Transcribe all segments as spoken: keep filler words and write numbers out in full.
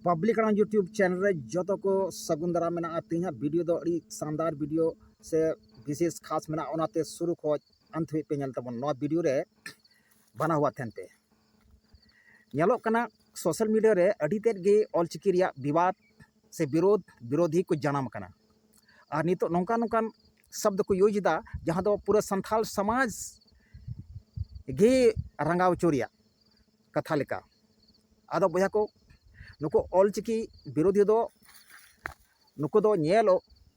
Public ᱟᱲᱟᱝ YouTube channel ᱨᱮ ᱡᱚᱛᱚ ᱠᱚ ᱥᱟᱹᱜᱩᱱ ᱫᱟᱨᱟᱢ ᱢᱮᱱᱟᱜᱼᱟ᱾ ᱛᱮᱦᱮᱧᱟᱜ ᱵᱷᱤᱰᱤᱭᱳ ᱫᱚ ᱟᱹᱰᱤ ᱥᱟᱱᱫᱟᱨ ᱵᱷᱤᱰᱤᱭᱳ ᱥᱮ ᱵᱤᱥᱮᱥ ᱠᱷᱟᱥ ᱢᱮᱱᱟᱜᱼᱟ, ᱚᱱᱟᱛᱮ ᱥᱩᱨᱩ ᱠᱷᱚᱱ ᱟᱱᱛ ᱦᱟᱹᱵᱤᱡ ᱯᱮ ᱧᱮᱞ ᱛᱟᱵᱚᱱ᱾ ᱱᱚᱣᱟ ᱵᱷᱤᱰᱤᱭᱳ ᱨᱮ ᱵᱟᱱᱟ ᱦᱚᱲ ᱴᱷᱮᱱ ᱯᱮ ᱧᱮᱞᱚᱜ ᱠᱟᱱᱟ, ᱥᱳᱥᱟᱞ ᱢᱤᱰᱤᱭᱟ ᱨᱮ ᱟᱹᱰᱤ ᱛᱮᱫ ᱜᱮ ᱚᱞᱪᱤᱠᱤ ᱨᱮᱭᱟᱜ ᱵᱤᱵᱟᱫ ᱥᱮ ᱵᱤᱨᱳᱫᱷ, ᱵᱤᱨᱳᱫᱷᱤ ᱠᱚ ᱡᱟᱱᱟᱢ ᱟᱠᱟᱱᱟ᱾ ᱟᱨ ᱱᱤᱛᱚᱜ ᱱᱚᱝᱠᱟᱱ ᱱᱚᱝᱠᱟᱱ ᱥᱚᱵᱫ ᱠᱚ ᱤᱭᱩᱡᱽ ᱮᱫᱟ, ᱡᱟᱦᱟᱸ ᱫᱚ ᱯᱩᱨᱟᱹ ᱥᱟᱱᱛᱷᱟᱞ ᱥᱚᱢᱟᱡᱽ ᱜᱮ ᱨᱟᱸᱜᱟᱣ ᱦᱚᱪᱚ ᱨᱮᱭᱟᱜ ᱠᱟᱛᱷᱟ ᱞᱮᱠᱟ᱾ ᱟᱫᱚ ᱵᱚᱭᱦᱟ ᱠᱚ, ᱱᱩᱠᱩ ᱚᱞᱪᱤᱠᱤ ᱵᱤᱨᱳᱫᱷᱤ ᱫᱚ, ᱱᱩᱠᱩ ᱫᱚ ᱧᱮᱞ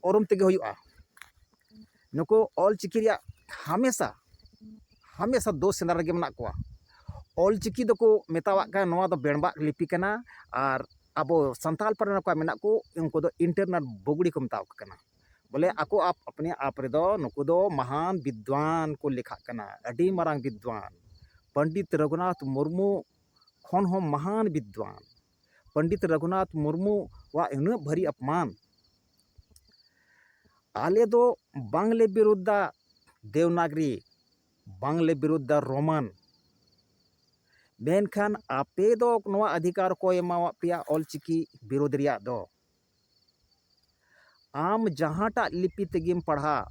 ᱩᱨᱩᱢ ᱛᱮᱜᱮ ᱦᱩᱭᱩᱜᱼᱟ᱾ ᱱᱩᱠᱩ ᱚᱞᱪᱤᱠᱤ ᱨᱮᱭᱟᱜ ᱦᱟᱢᱮᱥᱟ, ᱦᱟᱢᱮᱥᱟ ᱫᱳᱥ ᱥᱮᱸᱫᱽᱨᱟ ᱨᱮᱜᱮ ᱢᱮᱱᱟᱜ ᱠᱚᱣᱟ᱾ ᱚᱞᱪᱤᱠᱤ ᱫᱚᱠᱚ ᱢᱮᱛᱟᱣᱟᱜ ᱠᱟᱱᱟ, ᱱᱚᱣᱟ ᱫᱚ ᱵᱮᱲᱵᱟᱜ ᱞᱤᱯᱤ ᱠᱟᱱᱟ, ᱟᱨ ᱟᱵᱚ ᱥᱟᱱᱛᱟᱲ ᱯᱟᱨᱜᱟᱱᱟ ᱠᱚ ᱢᱮᱱᱟᱜ ᱠᱚ, ᱩᱱᱠᱩ ᱫᱚ ᱤᱱᱴᱟᱨᱱᱟᱞ ᱵᱩᱜᱽᱲᱤ ᱠᱚ ᱢᱮᱛᱟᱣᱟᱜ ᱠᱟᱱᱟ᱾ ᱵᱚᱞᱮ ᱟᱠᱚ ᱟᱯ-, ᱟᱯᱱᱮ ᱟᱯ ᱨᱮᱫᱚ ᱱᱩᱠᱩ ᱫᱚ ᱢᱟᱦᱟᱱ ᱵᱤᱫᱽᱣᱟᱱ ᱠᱚ ᱞᱮᱠᱷᱟᱜ ᱠᱟᱱᱟ, ᱟᱹᱰᱤ ᱢᱟᱨᱟᱝ ᱵᱤᱫᱽᱣᱟᱱ᱾ ᱯᱚᱱᱰᱤᱛ ᱨᱚᱜᱷᱩᱱᱟᱛᱷ ᱢᱩᱨᱢᱩ ᱠᱷᱚᱱ ᱦᱚᱸ ᱢᱟᱦᱟᱱ ᱵᱤᱫᱽᱣᱟᱱ᱾ ᱯᱚᱱᱰᱤᱛ ᱨᱚᱜᱷᱩᱱᱟᱛᱷ ᱢᱩᱨᱢᱩᱣᱟᱜ ᱩᱱᱟᱹᱜ ᱵᱷᱟᱹᱨᱤ ᱟᱯᱢᱟᱱ᱾ ᱟᱞᱮ ᱫᱚ ᱵᱟᱝᱞᱮ ᱵᱤᱨᱩᱫᱷ ᱫᱟ ᱫᱮᱣᱱᱟᱜᱽᱨᱤ, ᱵᱟᱝᱞᱮ ᱵᱤᱨᱩᱫᱷ ᱫᱟ ᱨᱳᱢᱟᱱ, ᱢᱮᱱᱠᱷᱟᱱ ᱟᱯᱮ ᱫᱚ ᱱᱚᱣᱟ ᱚᱫᱷᱤᱠᱟᱨ ᱚᱠᱚᱭ ᱮᱢᱟᱣᱟᱫ ᱯᱮᱭᱟ ᱚᱞᱪᱤᱠᱤ ᱵᱤᱨᱳᱫᱷ ᱨᱮᱭᱟᱜ ᱫᱚ? ᱟᱢ ᱡᱟᱦᱟᱸᱴᱟᱜ ᱞᱤᱯᱤ ᱛᱮᱜᱮᱢ ᱯᱟᱲᱦᱟᱜ,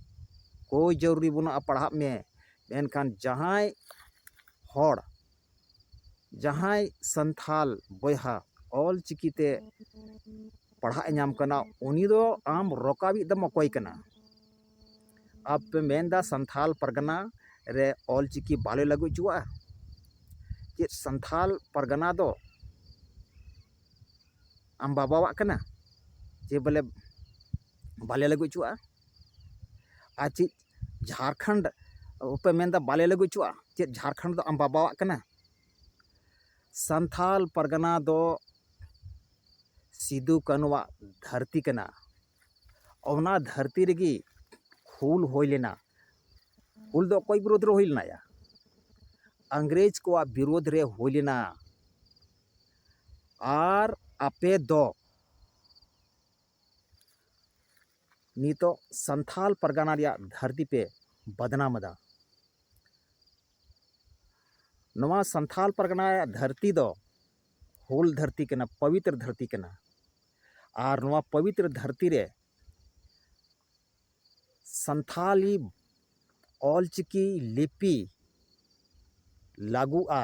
ᱠᱳᱭ ᱡᱚᱨᱩᱨᱤ ᱵᱟᱹᱱᱩᱜᱼᱟ, ᱯᱟᱲᱦᱟᱜ ᱢᱮ, ᱢᱮᱱᱠᱷᱟᱱ ᱡᱟᱦᱟᱸᱭ ᱦᱚᱲ, ᱡᱟᱦᱟᱸᱭ ᱥᱟᱱᱛᱷᱟᱞ ᱵᱚᱭᱦᱟ ᱚᱞᱪᱤᱠᱤ ᱛᱮ ᱯᱟᱲᱦᱟᱜ ᱮ ᱧᱟᱢ ᱠᱟᱱᱟ, ᱩᱱᱤ ᱫᱚ ᱟᱢ ᱨᱚᱠᱟᱣᱤᱡ ᱫᱚᱢ ᱚᱠᱚᱭ ᱠᱟᱱᱟ? ᱟᱯᱮ ᱢᱮᱱᱫᱟ ᱥᱟᱱᱛᱷᱟᱞ ᱯᱟᱨᱜᱟᱱᱟ ᱨᱮ ᱚᱞᱪᱤᱠᱤ ᱵᱟᱞᱮ ᱞᱟᱹᱜᱩ ᱦᱚᱪᱚᱣᱟᱜᱼᱟ? ᱪᱮᱫ ᱥᱟᱱᱛᱷᱟᱞ ᱯᱟᱨᱜᱟᱱᱟ ᱫᱚ ᱟᱢ ᱵᱟᱵᱟᱣᱟᱜ ᱠᱟᱱᱟ ᱡᱮ ᱵᱚᱞᱮ ᱵᱟᱞᱮ ᱞᱟᱹᱜᱩ ᱦᱚᱪᱚᱣᱟᱜᱼᱟ? ᱟᱨ ᱪᱮᱫ ᱡᱷᱟᱲᱠᱷᱚᱸᱰ ᱯᱮ ᱢᱮᱱᱫᱟ ᱵᱟᱞᱮ ᱞᱟᱹᱜᱩ ᱦᱚᱪᱚᱣᱟᱜᱼᱟ? ᱪᱮᱫ ᱡᱷᱟᱲᱠᱷᱚᱸᱰ ᱫᱚ ᱟᱢ ᱵᱟᱵᱟᱣᱟᱜ ᱠᱟᱱᱟ? ᱥᱟᱱᱛᱷᱟᱞ ᱯᱟᱨᱜᱟᱱᱟ ᱫᱚ ᱥᱤᱫᱩ ᱠᱟᱹᱱᱩᱣᱟᱜ ᱫᱷᱟᱹᱨᱛᱤ ᱠᱟᱱᱟ᱾ ᱚᱱᱟ ᱫᱷᱟᱹᱨᱛᱤ ᱨᱮᱜᱮ ᱦᱩᱞ ᱦᱩᱭ ᱞᱮᱱᱟ᱾ ᱦᱩᱞ ᱫᱚ ᱚᱠᱚᱭ ᱵᱤᱨᱳᱫᱷ ᱨᱮ ᱦᱩᱭ ᱞᱮᱱᱟᱭᱟ? ᱤᱝᱨᱮᱡᱽ ᱠᱚᱣᱟᱜ ᱵᱤᱨᱳᱫᱷ ᱨᱮ ᱦᱩᱭ ᱞᱮᱱᱟ᱾ ᱟᱨ ᱟᱯᱮ ᱫᱚ ᱱᱤᱛᱚᱜ ᱥᱟᱱᱛᱷᱟᱞ ᱯᱟᱨᱜᱟᱱᱟ ᱨᱮᱭᱟᱜ ᱫᱷᱟᱹᱨᱛᱤ ᱯᱮ ᱵᱟᱫᱱᱟᱢ ᱮᱫᱟ᱾ ᱱᱚᱣᱟ ᱥᱟᱱᱛᱷᱟᱞ ᱯᱟᱨᱜᱟᱱᱟ ᱨᱮᱭᱟᱜ ᱫᱷᱟᱹᱨᱛᱤ ᱫᱚ ᱦᱩᱞ ᱫᱷᱟᱹᱨᱛᱤ ᱠᱟᱱᱟ, ᱯᱚᱵᱤᱛᱨ ᱫᱷᱟᱹᱨᱛᱤ ᱠᱟᱱᱟ᱾ ᱟᱨ ᱱᱚᱣᱟ ᱯᱚᱵᱤᱛᱨ ᱫᱷᱟᱹᱨᱛᱤ ᱨᱮ ᱥᱟᱱᱛᱷᱟᱞᱤ ᱚᱞᱪᱤᱠᱤ ᱞᱤᱯᱤ ᱞᱟᱹᱜᱩᱜᱼᱟ᱾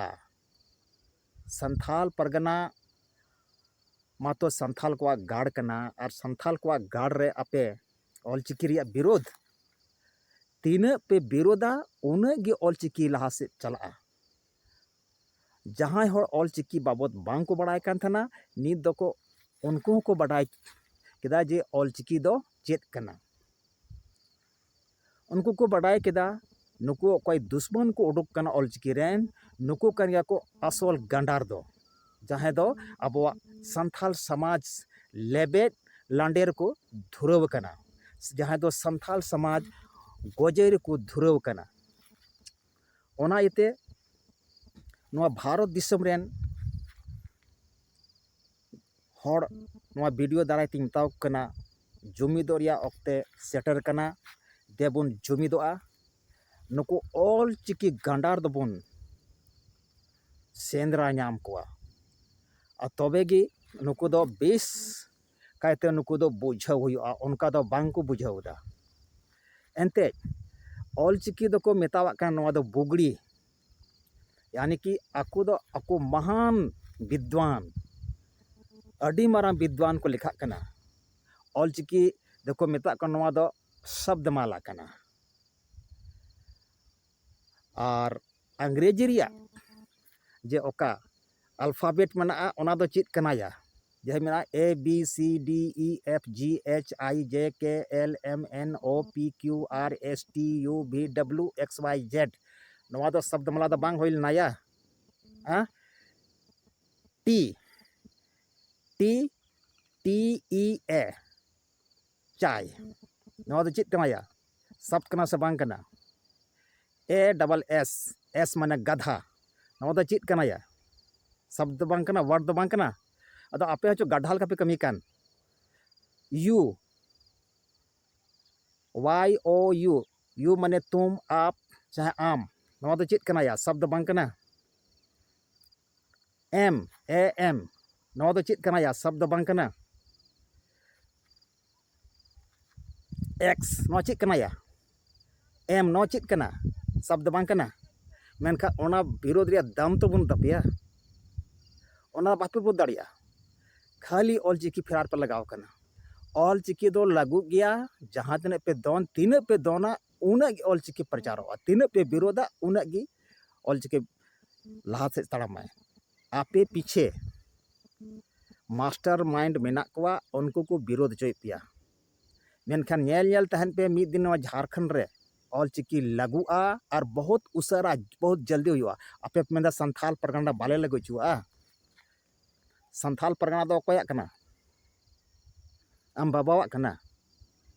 ᱥᱟᱱᱛᱷᱟᱞ ᱯᱟᱨᱜᱟᱱᱟ ᱢᱟᱛᱚ ᱥᱟᱱᱛᱷᱟᱞ ᱠᱚᱣᱟᱜ ᱜᱟᱲ ᱠᱟᱱᱟ, ᱟᱨ ᱥᱟᱱᱛᱷᱟᱞ ᱠᱚᱣᱟᱜ ᱜᱟᱲ ᱨᱮ ᱟᱯᱮ ᱚᱞᱪᱤᱠᱤ ᱨᱮᱭᱟᱜ ᱵᱤᱨᱳᱫᱷ, ᱛᱤᱱᱟᱹᱜ ᱯᱮ ᱵᱤᱨᱳᱫᱷᱟ, ᱩᱱᱟᱹᱜ ᱜᱮ ᱚᱞᱪᱤᱠᱤ ᱞᱟᱦᱟ ᱥᱮᱫ ᱪᱟᱞᱟᱜᱼᱟ᱾ ᱡᱟᱦᱟᱸᱭ ᱦᱚᱲ ᱚᱞᱪᱤᱠᱤ ᱵᱟᱵᱚᱫ ᱵᱟᱝ ᱠᱚ ᱵᱟᱲᱟᱭ ᱠᱟᱱ ᱛᱟᱦᱮᱱᱟ, ᱱᱤᱛ ᱫᱚᱠᱚ, ᱩᱱᱠᱩ ᱦᱚᱸᱠᱚ ᱵᱟᱰᱟᱭ ᱠᱮᱫᱟ ᱡᱮ ᱚᱞᱪᱤᱠᱤ ᱫᱚ ᱪᱮᱫ ᱠᱟᱱᱟ᱾ ᱩᱱᱠᱩ ᱠᱚ ᱵᱟᱰᱟᱭ ᱠᱮᱫᱟ ᱱᱩᱠᱩ ᱚᱠᱚᱭ ᱫᱩᱥᱢᱚᱱ ᱠᱚ ᱩᱰᱩᱠ ᱠᱟᱱᱟ ᱚᱞᱪᱤᱠᱤ ᱨᱮᱱ, ᱱᱩᱠᱩ ᱠᱟᱱ ᱜᱮᱭᱟ ᱠᱚ ᱟᱥᱚᱞ ᱜᱟᱸᱰᱟᱨ ᱫᱚ, ᱡᱟᱦᱟᱸᱭ ᱫᱚ ᱟᱵᱚᱣᱟᱜ ᱥᱟᱱᱛᱷᱟᱞ ᱥᱚᱢᱟᱡᱽ ᱞᱮᱵᱮᱫ ᱞᱟᱸᱰᱮ ᱨᱮᱠᱚ ᱫᱷᱩᱨᱟᱹᱣ ᱟᱠᱟᱱᱟ, ᱡᱟᱦᱟᱸᱭ ᱫᱚ ᱥᱟᱱᱛᱷᱟᱞ ᱥᱚᱢᱟᱡᱽ ᱜᱚᱡᱮ ᱨᱮᱠᱚ ᱫᱷᱩᱨᱟᱹᱣ ᱟᱠᱟᱱᱟ᱾ ᱚᱱᱟ ᱤᱭᱟᱹᱛᱮ ᱱᱚᱣᱟ ᱵᱷᱟᱨᱚᱛ ᱫᱤᱥᱚᱢ ᱨᱮᱱ ᱦᱚᱲ ᱱᱚᱣᱟ ᱵᱷᱤᱰᱤᱭᱳ ᱫᱟᱨᱟᱭ ᱛᱮᱧ ᱢᱮᱛᱟᱣ ᱠᱚ ᱠᱟᱱᱟ, ᱡᱩᱢᱤᱫᱚᱜ ᱨᱮᱭᱟᱜ ᱚᱠᱛᱮ ᱥᱮᱴᱮᱨ ᱠᱟᱱᱟ᱾ ᱫᱮᱵᱚᱱ ᱡᱩᱢᱤᱫᱚᱜᱼᱟ, ᱱᱩᱠᱩ ᱚᱞ ᱪᱤᱠᱤ ᱜᱟᱸᱰᱟᱨ ᱫᱚᱵᱚᱱ ᱥᱮᱸᱫᱽᱨᱟ ᱧᱟᱢ ᱠᱚᱣᱟ᱾ ᱟᱨ ᱛᱚᱵᱮ ᱜᱮ ᱱᱩᱠᱩ ᱫᱚ ᱵᱮᱥ ᱠᱟᱭᱛᱮ ᱱᱩᱠᱩ ᱫᱚ ᱵᱩᱡᱷᱟᱹᱣ ᱦᱩᱭᱩᱜᱼᱟ, ᱚᱱᱠᱟ ᱫᱚ ᱵᱟᱝ ᱠᱚ ᱵᱩᱡᱷᱟᱹᱣ ᱮᱫᱟ᱾ ᱮᱱᱛᱮᱫ ᱚᱞ ᱪᱤᱠᱤ ᱫᱚᱠᱚ ᱢᱮᱛᱟᱣᱟᱜ ᱠᱟᱱᱟ ᱱᱚᱣᱟ ᱫᱚ ᱵᱩᱜᱽᱲᱤ, ᱭᱟᱱᱤ ᱠᱤ ᱟᱠᱚ ᱫᱚ ᱟᱠᱚ ᱢᱟᱦᱟᱱ ᱵᱤᱫᱽᱣᱟᱱ, ᱟᱹᱰᱤ ᱢᱟᱨᱟᱝ ᱵᱤᱫᱽᱣᱟᱱ ᱠᱚ ᱞᱮᱠᱷᱟᱜ ᱠᱟᱱᱟ᱾ ᱚᱞ ᱪᱤᱠᱤ ᱫᱚᱠᱚ ᱢᱮᱛᱟᱜ ᱠᱟᱱᱟ ᱱᱚᱣᱟ ᱫᱚ ᱥᱚᱵᱫᱚᱢᱟᱞᱟ ᱠᱟᱱᱟ᱾ ᱟᱨ ᱤᱝᱨᱮᱡᱤ ᱨᱮᱭᱟᱜ ᱡᱮ ᱚᱠᱟ ᱟᱞᱯᱷᱟᱵᱮᱴ ᱢᱮᱱᱟᱜᱼᱟ, ᱚᱱᱟ ᱫᱚ ᱪᱮᱫ ᱠᱟᱱᱟᱭᱟ? ᱡᱟᱦᱟᱸ ᱢᱮᱱᱟᱜᱼᱟ A B C D E F G H I J K L M N O P Q R S T U V W X Y Z, ᱱᱚᱣᱟ ᱫᱚ ᱥᱚᱵᱫᱚᱢᱟᱞᱟ ᱫᱚ ᱵᱟᱝ ᱦᱩᱭ ᱞᱮᱱᱟᱭᱟ᱾ ᱦᱮᱸ, T, T, T E A, ᱪᱟᱭ, ᱱᱚᱣᱟ ᱫᱚ ᱪᱮᱫ ᱠᱟᱱᱟᱭᱟ? ᱥᱚᱵᱫ ᱠᱟᱱᱟ ᱥᱮ ᱵᱟᱝ ᱠᱟᱱᱟ? A double S, S ᱢᱟᱱᱮ ᱜᱟᱫᱷᱟ, ᱱᱚᱣᱟ ᱫᱚ ᱪᱮᱫ ᱠᱟᱱᱟᱭᱟ? ᱥᱚᱵᱫ ᱫᱚ ᱵᱟᱝ ᱠᱟᱱᱟ, ᱣᱟᱨᱰ ᱫᱚ ᱵᱟᱝ ᱠᱟᱱᱟ᱾ ᱟᱫᱚ ᱟᱯᱮ ᱦᱚᱸ ᱪᱚ ᱜᱟᱫᱷᱟ ᱞᱮᱠᱟ ᱯᱮ ᱠᱟᱹᱢᱤ ᱠᱟᱱ᱾ U, Y O U, U ᱢᱟᱱᱮ ᱛᱩᱢ, ᱟᱯ, ᱪᱟᱦᱮ ᱟᱢ, ᱱᱚᱣᱟ ᱫᱚ ᱪᱮᱫ ᱠᱟᱱᱟᱭᱟ? ᱥᱚᱵᱫ ᱫᱚ ᱵᱟᱝ ᱠᱟᱱᱟ᱾ ᱮᱢ, ᱮ ᱮᱢ, ᱱᱚᱣᱟ ᱫᱚ ᱪᱮᱫ ᱠᱟᱱᱟ ᱭᱟ? ᱥᱟᱵᱫᱚ ᱵᱟᱝ ᱠᱟᱱᱟ᱾ ᱮᱠᱥ, ᱱᱚᱣᱟ ᱪᱮᱫ ᱠᱟᱱᱟ ᱭᱟ? ᱮᱢ, ᱱᱚᱣᱟ ᱪᱮᱫ ᱠᱟᱱᱟ? ᱥᱟᱵᱫᱚ ᱵᱟᱝ ᱠᱟᱱᱟ᱾ ᱢᱮᱱᱠᱷᱟᱱ ᱚᱱᱟ ᱵᱤᱨᱳᱫᱷ ᱨᱮᱭᱟᱜ ᱫᱟᱢ ᱛᱚ ᱵᱟᱹᱱᱩᱜ ᱛᱟᱯᱮᱭᱟ, ᱚᱱᱟ ᱵᱟᱯᱮ ᱵᱩᱡᱽ ᱫᱟᱲᱮᱭᱟᱜᱼᱟ᱾ ᱠᱷᱟᱹᱞᱤ ᱚᱞᱪᱤᱠᱤ ᱯᱷᱮᱨᱟᱨ ᱯᱮ ᱞᱟᱜᱟᱣ ᱠᱟᱱᱟ᱾ ᱚᱞᱪᱤᱠᱤ ᱫᱚ ᱞᱟᱹᱜᱩᱜ ᱜᱮᱭᱟ, ᱡᱟᱦᱟᱸ ᱛᱤᱱᱟᱹᱜ ᱯᱮ ᱫᱚᱱ, ᱛᱤᱱᱟᱹᱜ ᱯᱮ ᱫᱚᱱᱟ, ᱩᱱᱟᱹᱜ ᱜᱮ ᱚᱞᱪᱤᱠᱤ ᱯᱨᱚᱪᱟᱨᱚᱜᱼᱟ, ᱛᱤᱱᱟᱹᱜ ᱯᱮ ᱵᱤᱨᱳᱫᱟ, ᱩᱱᱟᱹᱜ ᱜᱮ ᱚᱞᱪᱤᱠᱤ ᱞᱟᱦᱟ ᱥᱮᱫ ᱛᱟᱲᱟᱢᱟᱭ᱾ ᱟᱯᱮ ᱯᱤᱪᱷᱮ ᱢᱟᱥᱴᱟᱨ ᱢᱟᱭᱤᱱᱰ ᱢᱮᱱᱟᱜ ᱠᱚᱣᱟ, ᱩᱱᱠᱩ ᱠᱚ ᱵᱤᱨᱳᱫ ᱦᱚᱪᱚᱭᱮᱫ ᱯᱮᱭᱟ᱾ ᱢᱮᱱᱠᱷᱟᱱ ᱧᱮᱞ ᱧᱮᱞ ᱛᱟᱦᱮᱱ ᱯᱮ, ᱢᱤᱫ ᱫᱤᱱ ᱱᱚᱣᱟ ᱡᱷᱟᱲᱠᱷᱚᱸᱰ ᱨᱮ ᱚᱞᱪᱤᱠᱤ ᱞᱟᱹᱜᱩᱜᱼᱟ ᱟᱨ ᱵᱚᱦᱩᱛ ᱩᱥᱟᱹᱨᱟ, ᱵᱚᱦᱩᱛ ᱡᱚᱞᱫᱤ ᱦᱩᱭᱩᱜᱼᱟ᱾ ᱟᱯᱮ ᱯᱮ ᱢᱮᱱᱫᱟ ᱥᱟᱱᱛᱷᱟᱞ ᱯᱟᱨᱜᱟᱱᱟ ᱵᱟᱞᱮ ᱞᱟᱹᱜᱩ ᱦᱚᱪᱚᱣᱟᱜᱼᱟ᱾ ᱥᱟᱱᱛᱷᱟᱞ ᱯᱟᱨᱜᱟᱱᱟ ᱫᱚ ᱚᱠᱚᱭᱟᱜ ᱠᱟᱱᱟ? ᱟᱢ ᱵᱟᱵᱟᱣᱟᱜ ᱠᱟᱱᱟ᱾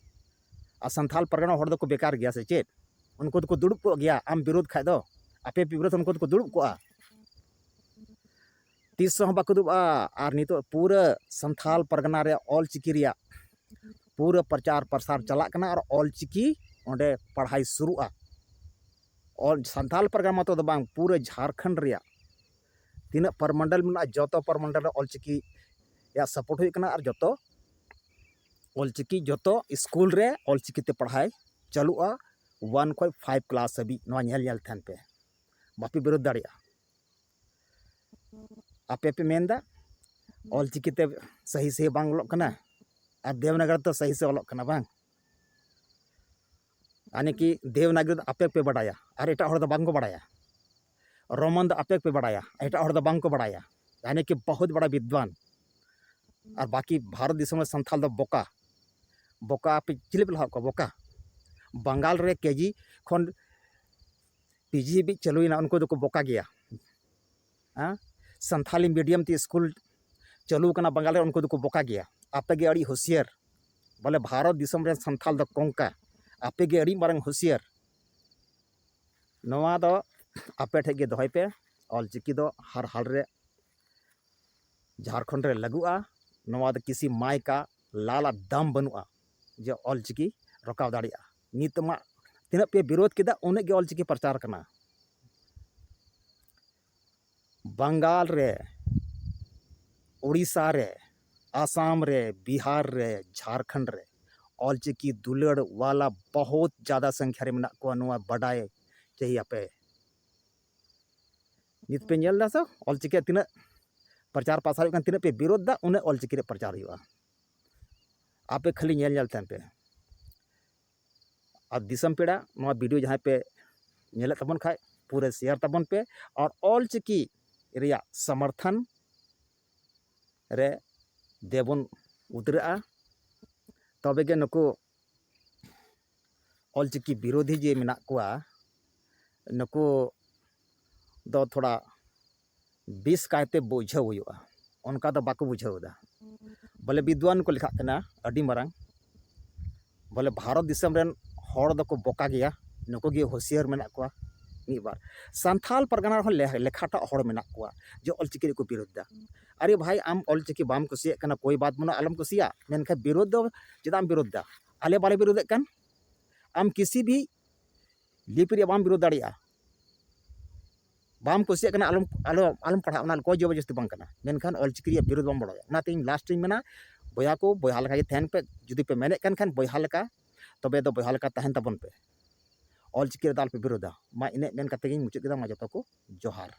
ᱟᱨ ᱥᱟᱱᱛᱷᱟᱞ ᱯᱟᱨᱜᱟᱱᱟ ᱦᱚᱲ ᱫᱚᱠᱚ ᱵᱮᱠᱟᱨ ᱜᱮᱭᱟ ᱥᱮ ᱪᱮᱫ? ᱩᱱᱠᱩ ᱫᱚᱠᱚ ᱫᱩᱲᱩᱵ ᱠᱚᱜ ᱜᱮᱭᱟ, ᱟᱢ ᱵᱤᱨᱳᱫ ᱠᱷᱟᱡ ᱫᱚ᱾ ᱟᱯᱮ ᱯᱮ ᱵᱤᱨᱳᱫ, ᱩᱱᱠᱩ ᱫᱚᱠᱚ ᱫᱩᱲᱩᱵ ᱠᱚᱜᱼᱟ᱾ ᱛᱤᱥ ᱦᱚᱸ ᱵᱟᱠᱚ ᱫᱩᱲᱩᱵᱼᱟ᱾ ᱟᱨ ᱱᱤᱛᱚᱜ ᱯᱩᱨᱟᱹ ᱥᱟᱱᱛᱷᱟᱞ ᱯᱟᱨᱜᱟᱱᱟ ᱨᱮᱭᱟᱜ ᱚᱞᱪᱤᱠᱤ ᱨᱮᱭᱟᱜ ᱯᱩᱨᱟᱹ ᱯᱨᱚᱪᱟᱨ ᱯᱨᱚᱥᱟᱨ ᱪᱟᱞᱟᱜ ᱠᱟᱱᱟ ᱟᱨ ᱚᱞᱪᱤᱠᱤ ᱚᱸᱰᱮ ᱯᱟᱲᱦᱟᱭ ᱥᱩᱨᱩᱜᱼᱟ᱾ ᱚᱞ ᱥᱟᱱᱛᱷᱟᱞ ᱯᱟᱨᱜᱟᱱᱟ ᱢᱚᱛᱚ ᱫᱚ ᱵᱟᱝ, ᱯᱩᱨᱟᱹ ᱡᱷᱟᱲᱠᱷᱚᱸᱰ ᱨᱮᱭᱟᱜ ᱛᱤᱱᱟᱹᱜ ᱯᱚᱨᱢᱚᱱᱰᱚᱞ ᱢᱮᱱᱟᱜᱼᱟ, ᱡᱚᱛᱚ ᱯᱚᱨᱢᱚᱱᱰᱚᱞ ᱨᱮ ᱚᱞᱪᱤᱠᱤ ᱨᱮᱭᱟᱜ ᱥᱟᱯᱳᱨᱴ ᱦᱩᱭᱩᱜ ᱠᱟᱱᱟ ᱟᱨ ᱡᱚᱛᱚ ᱚᱞᱪᱤᱠᱤ, ᱡᱚᱛᱚ ᱥᱠᱩᱞ ᱨᱮ ᱚᱞᱪᱤᱠᱤ ᱛᱮ ᱯᱟᱲᱦᱟᱭ ᱪᱟᱹᱞᱩᱜᱼᱟ, ᱚᱣᱟᱱ ᱠᱷᱚᱱ ᱯᱷᱟᱭᱤᱵᱷ ᱠᱞᱟᱥ ᱦᱟᱹᱵᱤᱡ᱾ ᱱᱚᱣᱟ ᱧᱮᱞ ᱧᱮᱞ ᱛᱟᱦᱮᱱ ᱯᱮ, ᱵᱟᱯᱮ ᱵᱤᱨᱳᱫ ᱫᱟᱲᱮᱭᱟᱜᱼᱟ᱾ ᱟᱯᱮ ᱯᱮ ᱢᱮᱱᱫᱟ ᱚᱞᱪᱤᱠᱤ ᱛᱮ ᱥᱟᱹᱦᱤ ᱥᱟᱹᱦᱤ ᱵᱟᱝ ᱚᱞᱚᱜ ᱠᱟᱱᱟ, ᱟᱨ ᱫᱮᱵᱽᱱᱟᱜᱚᱨᱤ ᱛᱮ ᱥᱟᱹᱦᱤ ᱥᱟᱹᱦᱤ ᱚᱞᱚᱜ ᱠᱟᱱᱟ ᱵᱟᱝ? ᱭᱟᱱᱤ ᱠᱤ ᱫᱮᱵᱽᱱᱟᱜᱚᱨᱤ ᱫᱚ ᱟᱯᱮ ᱯᱮ ᱵᱟᱲᱟᱭᱟ ᱟᱨ ᱮᱴᱟᱜ ᱦᱚᱲ ᱫᱚ ᱵᱟᱝ ᱠᱚ ᱵᱟᱲᱟᱭᱟ᱾ ᱨᱳᱢᱟᱱ ᱫᱚ ᱟᱯᱮ ᱯᱮ ᱵᱟᱲᱟᱭᱟ, ᱮᱴᱟᱜ ᱦᱚᱲ ᱫᱚ ᱵᱟᱝ ᱠᱚ ᱵᱟᱲᱟᱭᱟ᱾ ᱭᱟᱱᱤ ᱠᱤ ᱵᱚᱦᱩᱛ ᱵᱟᱲᱟ ᱵᱤᱫᱽᱣᱟᱱ᱾ ᱟᱨ ᱵᱟᱹᱠᱤ ᱵᱷᱟᱨᱚᱛ ᱫᱤᱥᱚᱢ ᱨᱮ ᱥᱟᱱᱛᱷᱟᱞ ᱫᱚ ᱵᱚᱠᱟ᱾ ᱵᱚᱠᱟ ᱯᱮ ᱪᱤᱞᱤ ᱯᱮ ᱞᱟᱦᱟᱣ ᱠᱚᱣᱟ? ᱵᱚᱠᱟ᱾ ᱵᱟᱝᱜᱟᱞ ᱨᱮ ᱠᱮᱡᱤ ᱠᱷᱚᱱ ᱯᱤᱡᱤ ᱦᱟᱹᱵᱤᱡ ᱪᱟᱹᱞᱩᱭᱮᱱᱟ, ᱩᱱᱠᱩ ᱫᱚᱠᱚ ᱵᱚᱠᱟ ᱜᱮᱭᱟ᱾ ᱦᱮᱸ? ᱥᱟᱱᱛᱷᱟᱞᱤ ᱢᱤᱰᱤᱭᱟᱢ ᱛᱮ ᱥᱠᱩᱞ ᱪᱟᱹᱞᱩ ᱠᱟᱱᱟ ᱵᱟᱝᱜᱟᱞ ᱨᱮ, ᱩᱱᱠᱩ ᱫᱚᱠᱚ ᱵᱚᱠᱟ ᱜᱮᱭᱟ᱾ ᱟᱯᱮ ᱜᱮ ᱟᱹᱰᱤ ᱦᱩᱥᱤᱭᱟᱹᱨ᱾ ᱵᱚᱞᱮ, ᱵᱷᱟᱨᱚᱛ ᱫᱤᱥᱚᱢ ᱨᱮᱱ ᱥᱟᱱᱛᱷᱟᱞ ᱫᱚ ᱠᱚᱝᱠᱟ᱾ ᱟᱯᱮ ᱜᱮ ᱟᱹᱰᱤ ᱢᱟᱨᱟᱝ ᱦᱩᱥᱤᱭᱟᱹᱨ᱾ ᱱᱚᱣᱟ ᱫᱚ ᱟᱯᱮ ᱴᱷᱮᱡ ᱜᱮ ᱫᱚᱦᱚᱭ ᱯᱮ᱾ ᱚᱞᱪᱤᱠᱤ ᱫᱚ ᱦᱟᱨ ᱦᱟᱞ ᱨᱮ ᱡᱷᱟᱲᱠᱷᱚᱸᱰ ᱨᱮ ᱞᱟᱹᱜᱩᱜᱼᱟ᱾ ᱱᱚᱣᱟ ᱫᱚ ᱠᱤᱥᱤ ᱢᱟᱭ ᱠᱟ ᱞᱟᱞ ᱟᱜ ᱫᱟᱢ ᱵᱟᱹᱱᱩᱜᱼᱟ ᱡᱮ ᱚᱞᱪᱤᱠᱤ ᱨᱚᱠᱟᱣ ᱫᱟᱲᱮᱭᱟᱜᱼᱟ᱾ ᱱᱤᱛ ᱢᱟ ᱛᱤᱱᱟᱹᱜ ᱯᱮ ᱵᱤᱨᱳᱫ ᱠᱮᱫᱟ, ᱩᱱᱟᱹᱜ ᱜᱮ ᱚᱞᱪᱤᱠᱤ ᱯᱨᱚᱪᱟᱨ ᱠᱟᱱᱟ᱾ ᱵᱟᱝᱜᱟᱞ ᱨᱮ, ᱳᱰᱤᱥᱟ ᱨᱮ, ᱟᱥᱟᱢ ᱨᱮ, ᱵᱤᱦᱟᱨ ᱨᱮ, ᱡᱷᱟᱲᱠᱷᱚᱸᱰ ᱨᱮ ᱚᱞᱪᱤᱠᱤ ᱫᱩᱞᱟᱹᱲ ᱣᱟᱞᱟ ᱵᱚᱦᱩᱛ ᱡᱟᱫᱟ ᱥᱚᱝᱠᱷᱭᱟ ᱨᱮ ᱢᱮᱱᱟᱜ ᱠᱚᱣᱟ, ᱱᱚᱣᱟ ᱵᱟᱰᱟᱭ ᱪᱟᱹᱦᱤᱭᱟᱯᱮ᱾ ᱱᱤᱛ ᱯᱮ ᱧᱮᱞ ᱮᱫᱟ ᱥᱮ ᱚᱞᱪᱤᱠᱤ ᱛᱤᱱᱟᱹᱜ ᱯᱨᱚᱪᱟᱨ ᱯᱨᱚᱥᱟᱨ ᱦᱩᱭᱩᱜ ᱠᱟᱱᱟ, ᱛᱤᱱᱟᱹᱜ ᱯᱮ ᱵᱤᱨᱳᱫᱷ ᱮᱫᱟ, ᱩᱱᱟᱹᱜ ᱚᱞᱪᱤᱠᱤ ᱨᱮ ᱯᱨᱚᱪᱟᱨ ᱦᱩᱭᱩᱜᱼᱟ᱾ ᱟᱯᱮ ᱠᱷᱟᱹᱞᱤ ᱧᱮᱞ ᱧᱮᱞ ᱛᱟᱦᱮᱱ ᱯᱮ᱾ ᱟᱨ ᱫᱤᱥᱚᱢ ᱯᱮᱲᱟ, ᱱᱚᱣᱟ ᱵᱷᱤᱰᱤᱭᱳ ᱡᱟᱦᱟᱸᱭ ᱯᱮ ᱧᱮᱞᱮᱫ ᱛᱟᱵᱚᱱ ᱠᱷᱟᱡ, ᱯᱩᱨᱟᱹ ᱥᱮᱭᱟᱨ ᱛᱟᱵᱚᱱ ᱯᱮ ᱟᱨ ᱚᱞᱪᱤᱠᱤ ᱨᱮᱭᱟᱜ ᱥᱚᱢᱚᱨᱛᱷᱚᱱ ᱨᱮ ᱫᱮᱵᱚᱱ ᱩᱛᱨᱟᱹᱜᱼᱟ᱾ ᱛᱚᱵᱮ ᱜᱮ ᱱᱩᱠᱩ ᱚᱞᱪᱤᱠᱤ ᱵᱤᱨᱳᱫᱷᱤ ᱡᱮ ᱢᱮᱱᱟᱜ ᱠᱚᱣᱟ, ᱱᱩᱠᱩ ᱫᱚ ᱛᱷᱚᱲᱟ ᱵᱮᱥ ᱠᱟᱭᱛᱮ ᱵᱩᱡᱷᱟᱹᱣ ᱦᱩᱭᱩᱜᱼᱟ᱾ ᱚᱱᱠᱟ ᱫᱚ ᱵᱟᱠᱚ ᱵᱩᱡᱷᱟᱹᱣ ᱮᱫᱟ᱾ ᱵᱚᱞᱮ ᱵᱤᱫᱽᱣᱟᱱ ᱠᱚ ᱞᱮᱠᱷᱟᱜ ᱠᱟᱱᱟ ᱟᱹᱰᱤ ᱢᱟᱨᱟᱝ᱾ ᱵᱚᱞᱮ ᱵᱷᱟᱨᱚᱛ ᱫᱤᱥᱚᱢ ᱨᱮᱱ ᱦᱚᱲ ᱫᱚᱠᱚ ᱵᱚᱠᱟ ᱜᱮᱭᱟ, ᱱᱩᱠᱩ ᱜᱮ ᱦᱩᱥᱤᱭᱟᱹᱨ ᱢᱮᱱᱟᱜ ᱠᱚᱣᱟ ᱢᱤᱫ ᱵᱟᱨ᱾ ᱥᱟᱱᱛᱷᱟᱞ ᱯᱟᱨᱜᱟᱱᱟ ᱨᱮᱦᱚᱸ ᱞᱮ-, ᱞᱮᱠᱷᱟᱴᱟᱜ ᱦᱚᱲ ᱢᱮᱱᱟᱜ ᱠᱚᱣᱟ ᱡᱮ ᱚᱞᱪᱤᱠᱤ ᱨᱮᱠᱚ ᱵᱤᱨᱳᱫᱷ ᱮᱫᱟ᱾ ᱟᱨᱮ ᱵᱷᱟᱭ, ᱟᱢ ᱚᱞᱪᱤᱠᱤ ᱵᱟᱢ ᱠᱩᱥᱤᱭᱟᱜ ᱠᱟᱱᱟ, ᱠᱳᱭ ᱵᱟᱛ ᱵᱟᱹᱱᱩᱜᱼᱟ, ᱟᱞᱚᱢ ᱠᱩᱥᱤᱭᱟᱜ, ᱢᱮᱱᱠᱷᱟᱱ ᱵᱤᱨᱳᱫᱷ ᱫᱚ ᱪᱮᱫᱟᱜ ᱮᱢ ᱵᱤᱨᱳᱫᱷ ᱮᱫᱟ? ᱟᱞᱮ ᱵᱟᱞᱮ ᱵᱤᱨᱳᱫᱷ ᱮᱫ ᱠᱟᱱ᱾ ᱟᱢ ᱠᱤᱥᱤ ᱵᱷᱤ ᱞᱤᱯᱤ ᱨᱮᱭᱟᱜ ᱵᱟᱢ ᱵᱤᱨᱳᱫᱷ ᱫᱟᱲᱮᱭᱟᱜᱼᱟ᱾ ᱵᱟᱢ ᱠᱩᱥᱤᱭᱟᱜ ᱠᱟᱱᱟ, ᱟᱞᱚᱢ, ᱟᱞᱚ, ᱟᱞᱚᱢ ᱯᱟᱲᱦᱟᱜᱼᱟ, ᱚᱱᱟ ᱠᱚᱭ ᱡᱚᱵᱚᱨᱡᱚᱥᱛᱤ ᱵᱟᱝ ᱠᱟᱱᱟ, ᱢᱮᱱᱠᱷᱟᱱ ᱚᱞᱪᱤᱠᱤ ᱨᱮᱭᱟᱜ ᱵᱤᱨᱳᱫᱷ ᱵᱟᱢ ᱵᱟᱲᱟᱭᱟ᱾ ᱚᱱᱟᱛᱮ ᱤᱧ ᱞᱟᱥᱴ ᱨᱤᱧ ᱢᱮᱱᱟ, ᱵᱚᱭᱦᱟ ᱠᱚ, ᱵᱚᱭᱦᱟ ᱞᱮᱠᱟ ᱜᱮ ᱛᱟᱦᱮᱱ ᱯᱮ᱾ ᱡᱩᱫᱤ ᱯᱮ ᱢᱮᱱᱮᱫ ᱠᱟᱱ ᱠᱷᱟᱱ ᱵᱚᱭᱦᱟ ᱞᱮᱠᱟ, ᱛᱚᱵᱮ ᱫᱚ ᱵᱚᱭᱦᱟ ᱞᱮᱠᱟ ᱛᱟᱦᱮᱱ ᱛᱟᱵᱚᱱ ᱯᱮ᱾ ᱚᱞᱪᱤᱠᱤ ᱨᱮᱫᱚ ᱟᱞᱚᱯᱮ ᱵᱤᱨᱳᱫᱷᱟ᱾ ᱢᱟ ᱤᱱᱟᱹᱜ ᱢᱮᱱ ᱠᱟᱛᱮ ᱜᱤᱧ ᱢᱩᱪᱟᱹᱫ ᱠᱮᱫᱟ᱾ ᱢᱟ ᱡᱚᱛᱚ ᱠᱚ ᱡᱚᱦᱟᱨ᱾